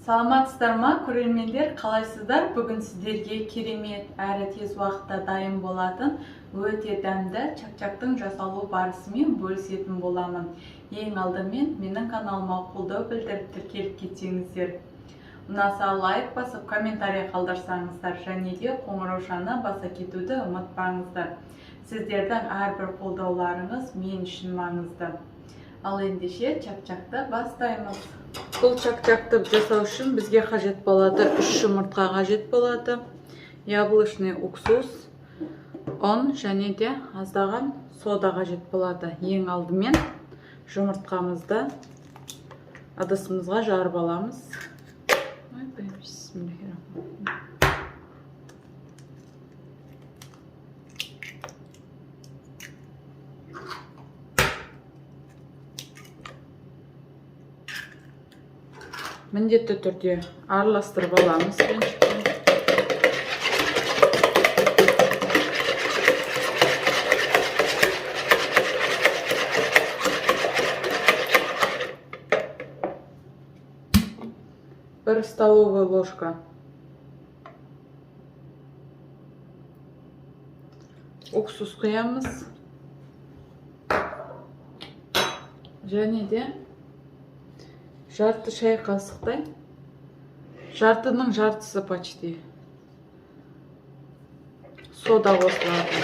Саламатсыздар ма, көрермендер, қалайсыздар? Бүгін сіздерге керемет әрі тез уақытта дайын болатын өте дәмді чак-чактың жасалу барысымен бөлісетін боламын. Ең алдымен менің каналыма қолдау білдіріп тіркеліп кетсеңіздер. Ұнаса лайк басып, комментарий қалдырсаңыздар және де қоңыраушаны баса кетуді ұмытпаңыздар. Сіздердің әрбір қолдауларыңыз мен үшін маңызды. Ал ендеше чак-чакты бастаймыз. Бұл чак-чакты жасау үшін бізге қажет болады 3 жұмыртқа қажет болады, яблочный уксус, ұн және де аздаған сода қажет болады. Ең алдымен жұмыртқамызды ыдысымызға жарып аламыз. Міндетті түрде араластырып аламыз. Бір столовая ложка уксус құямыз және де жарты шай қасықтай, жартының жартысы почти сода қосылады.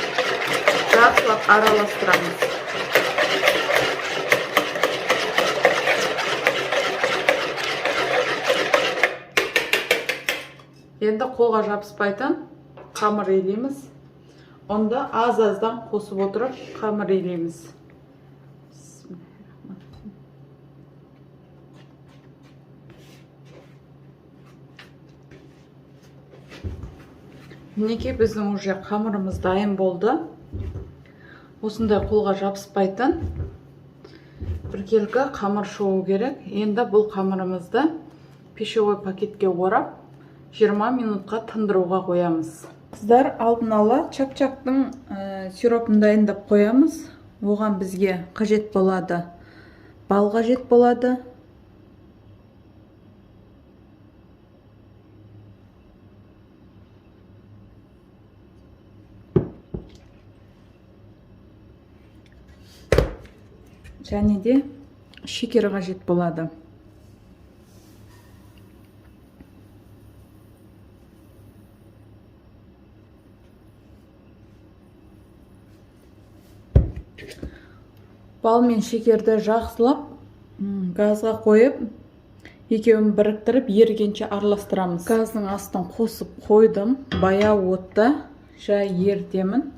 Жақсылап араластырамыз. Енді қолға жабыспайтын қамыр илейміз. Онда аз-аздан қосып отырып қамыр илейміз. Мінекей біздің уже қамырымыз дайын болды. Осындай қолға жабыспайтын біркелкі қамыр шығу керек. Енді бұл қамырымызды пищевой пакетке орап 20 минутқа тындыруға қоямыз. Қыздар, алдын ала чак-чактың сиропын дайындап қоямыз. Оған бізге қажет болады бал қажет болады. Және де шекер қажет болады. Бал мен шекерді жақсылап газға қойып, екеуін біріктіріп ерігенше араластырамыз. Газдың астын қосып қойдым. Баяу отта жай ерітемін.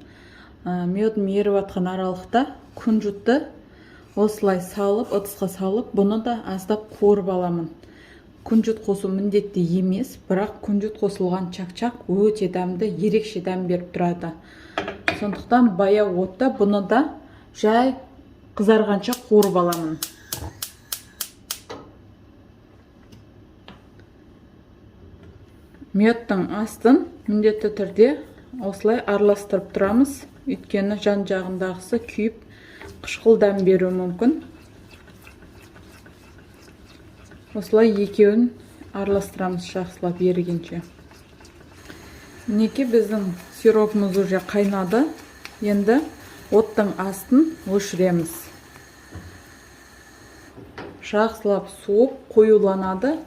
Медім еріп жатқан аралықта күнжітті осылай салып, ыдысқа салып, бұны да аздап қуырып аламын. Күнжіт қосу міндетті емес, бірақ күнжіт қосылған чак-чак өте дәмді, ерекше дәм беріп тұрады. Сондықтан баяу отта бұны да жай қызарғанша қуырып аламын. Медтің астын міндетті түрде осылай араластырып тұрамыз. Өйткені жан-жағындағысы күйіп, қышқыл дәм беруі мүмкін. Осылай екеуін араластырамыз жақсылап ерігенше. Мінекей біздің сиропымыз уже қайнады. Енді оттың астын өшіреміз. Жақсылап суып қоюланады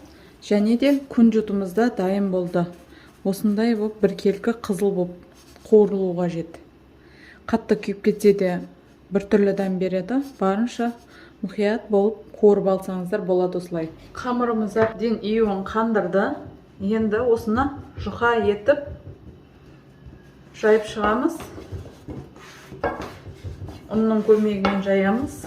және де күнжітіміз де дайын болды. Осындай болып біркелкі қызыл болып қуырылу қажет. Қатты күйіп кетсе де біртүрлі дәм береді. Барынша мұқият болып қуырып алсаңыздар болады осылай. Қамырымыз әбден июін қандырды. Енді осыны жұқа етіп жайып шығамыз. Ұнның көмегімен жаямыз.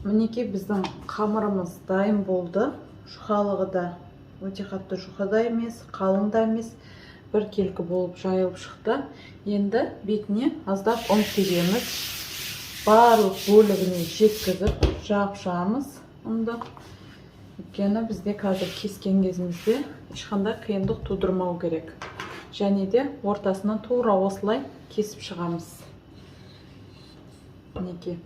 Мінекей біздің қамырымыз дайын болды. Жұқалығы да өте қатты жұқа да емес, қалың да емес, біркелкі болып жайылып шықты. Енді бетіне аздап ұн себеміз. Барлық бөлігіне жеткізіп жағып шығамыз ұнды. Өйткені бізде қазір кескен кезімізде ешқандай қиындық тудырмау керек. Және де ортасынан тура осылай кесіп шығамыз. Мінекей.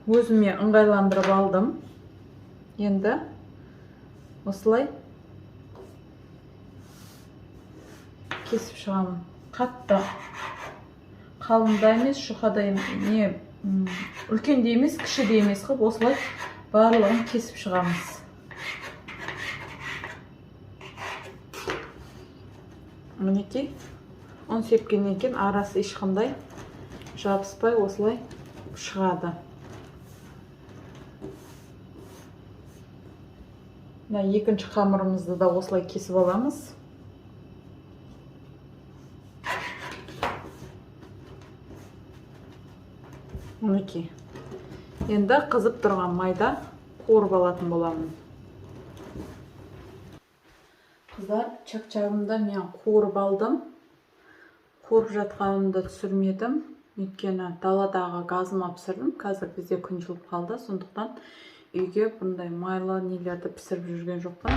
Өзіме ыңғайландырып алдым. Енді осылай кесіп шығамын. Қатты қалың да емес, жұқа да не, үлкен де емес, кіші де емес қылып осылай барлығын кесіп шығамыз. Мінекей, ұн сепкеннен кейін арасы ешқандай жабыспай осылай шығады. Мына екінші қамырымызды да осылай кесіп аламыз. Мінекей. Енді қызып тұрған майда қуырып алатын боламын. Қыздар, чак-чагымды мен қуырып алдым. Қуырып жатқанымды түсірмедім. Өйткені даладағы газыма пісірдім. Қазір бізде күн жылып қалды, сондықтан үйге бұндай майлы нелерді пісіріп жүрген жоқпын.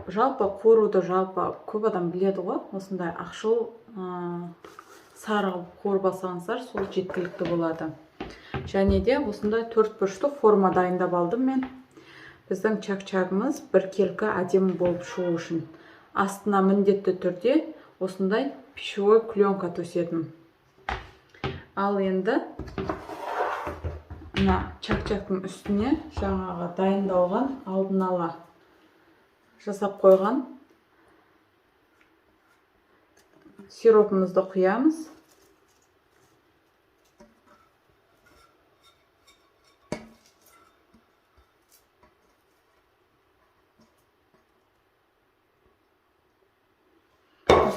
Жалпы қуыруды көп адам біледі ғой. Осындай ақшыл, сары қылып қуырып алсаңыздар, сол жеткілікті болады. Және де осындай төрт бұрышты форма дайындап алдым мен. Біздің чак-чагымыз біркелкі әдемі болып шығу үшін астына міндетті түрде осындай пищевой пленка төседім. Ал енді мына чак-чактың үстіне жаңағы дайындалған, алдын ала жасап қойған сиропымызды құямыз.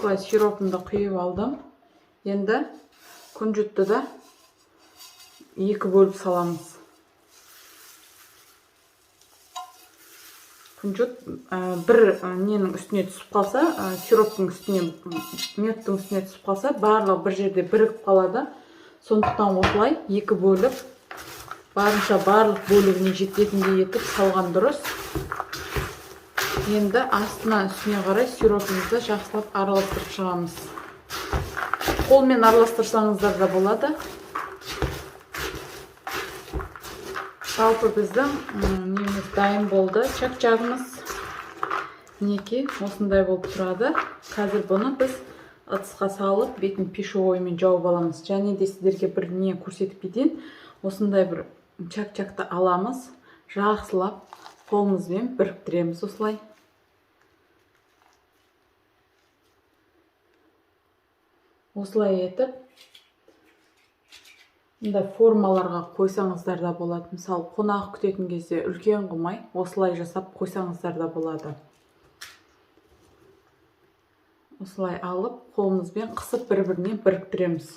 Осылай сиропымды құйып алдым. Енді күнжітті да екі бөліп саламыз. Күнжіт бір ненің үстіне түсіп қалса, сироптың үстіне, медтің үстіне түсіп қалса, барлығы бір жерде бірігіп қалады. Сондықтан осылай екі бөліп, барынша барлық бөлігіне жететіндей етіп салған дұрыс. Енді астына үстіне қарай сиропымызды жақсылап араластырып шығамыз. Қолмен араластырсаңыздар да болады. Жалпы біздің неміз дайын болды, чак-чагымыз. Мінекей осындай болып тұрады. Қазір бұны біз ыдысқа салып, бетін пищевоймен жауып аламыз. Және де сіздерге бір не көрсетіп кетейін. Осындай бір чак-чакты аламыз, жақсылап қолымызбен біріктіреміз осылай. Осылай етіп мындай формаларға қойсаңыздар да болады. Мысалы, қонақ күтетін кезде үлкен қылмай осылай жасап қойсаңыздар да болады. Осылай алып, қолымызбен қысып бір-біріне біріктіреміз.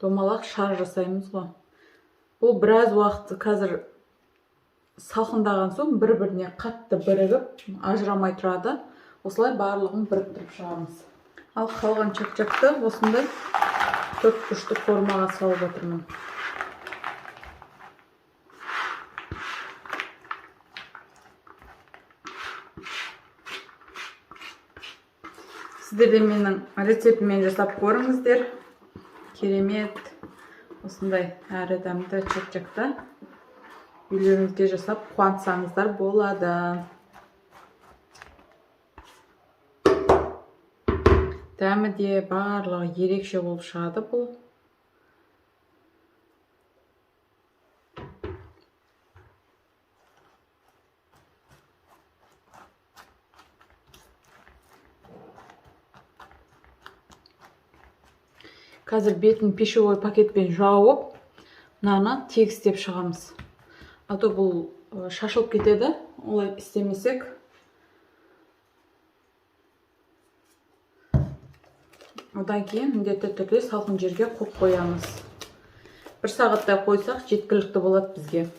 Домалақ шар жасаймыз ғой. Бұл біраз уақыт қазір салқындаған соң бір-біріне қатты бірігіп, ажырамай тұрады. Осылай барлығын біріктіріп шығамыз. Ал қалған чак-чакты осындай төрт бұрышты формаға салып отырмын. Сіздер де менің рецептіммен жасап көріңіздер. Керемет осындай әрі дәмді чак-чакты үйлеріңізге жасап қуантсаңыздар болады. Дәмі де барлығы ерекше болып шығады бұл. Қазір бетін пищевой пакетпен жауып, мынаны тегістеп шығамыз. А то бұл шашылып кетеді, олай істемесек. Одан кейін міндетті түрде салқын жерге қойып қоямыз. Бір сағаттай қойсақ жеткілікті болады бізге.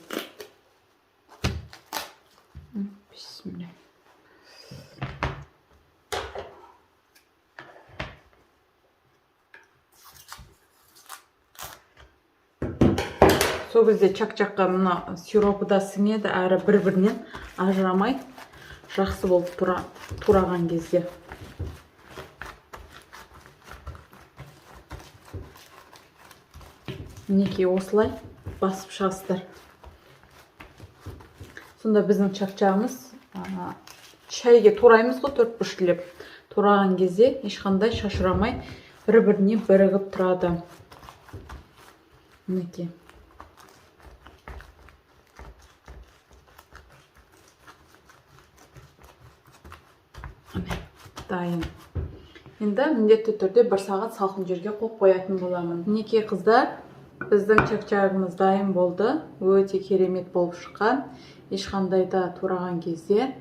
Бисмилля. Сол кезде чак-чакқа мына сиропы да сіңеді, әрі бір-бірінен ажырамай жақсы болып тураған кезде. Мінекей, осылай басып шығасыздар. Сонда біздің чак-чагымыз, шайге тураймыз ғой төрт бұрыштылеп. Тураған кезде ешқандай шашырамай бір-біріне бірігіп тұрады. Мінекей. Міне, дайын. Енді міндетті түрде 1 сағат салқын жерге қойып қоятын боламын. Мінекей, қыздар, біздің чак-чагымыз дайын болды. Өте керемет болып шыққан. Ешқандай да тураған кезде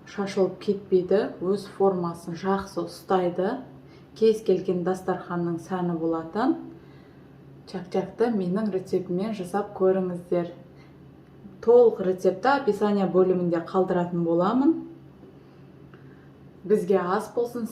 шашылып кетпейді, өз формасын жақсы ұстайды. Кез келген дастарханның сәні болатын чак-чакты менің рецептіммен жасап көріңіздер. Толық рецептті описание бөлімінде қалдыратын боламын. Бізге ас болсын.